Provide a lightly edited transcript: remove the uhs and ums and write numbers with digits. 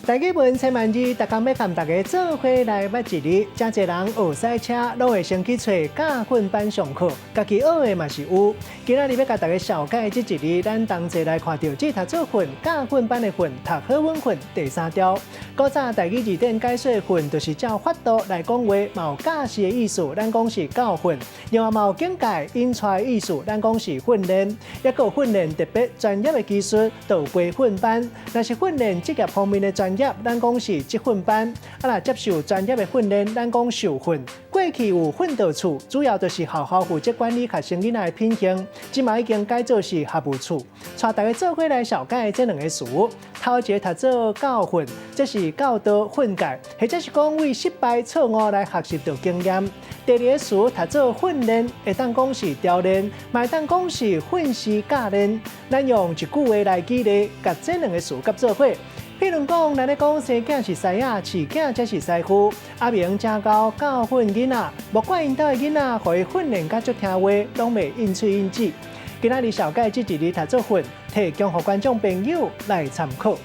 台語文千萬字，逐工欲共大家做伙來捌一字。誠濟人學駛車，攏會先去揣駕訓班上課，家己學的嘛是有。今仔日欲共大家紹介這一字，咱同齊來看著這讀做訓，駕訓班的訓，讀好穩訓第三調。古早台語字典解說訓，就是照法度來講話，嘛有教示的意思，咱講是教訓。另外嘛有警戒引帶的意思，咱講是訓練。抑閣有訓練特別專業的技術，就有培訓班。若是訓練職業方面的專業，咱講是職訓班。啊，若接受專業的訓練，咱講受訓。過去有訓導處，主要就是學校負責管理學生囡仔的品行，這馬已經改做是學務處。帶大家做伙來紹介這兩个詞，頭一个讀做教訓，這是教導訓誡，或者是講為失敗錯誤來學習著經驗。第二个詞讀做訓練，會當講是調練，嘛會當講是訓示教練。咱用一句話來舉例，共這兩个詞佮做伙。譬如講，咱咧講生囝是師仔，飼囝才是師傅。阿明誠𠢕教訓囡仔，莫管𪜶兜的囡仔，予伊訓練甲足聽話，攏袂應喙應舌。今仔日紹介這一字讀做訓，提供予觀眾朋友來參考。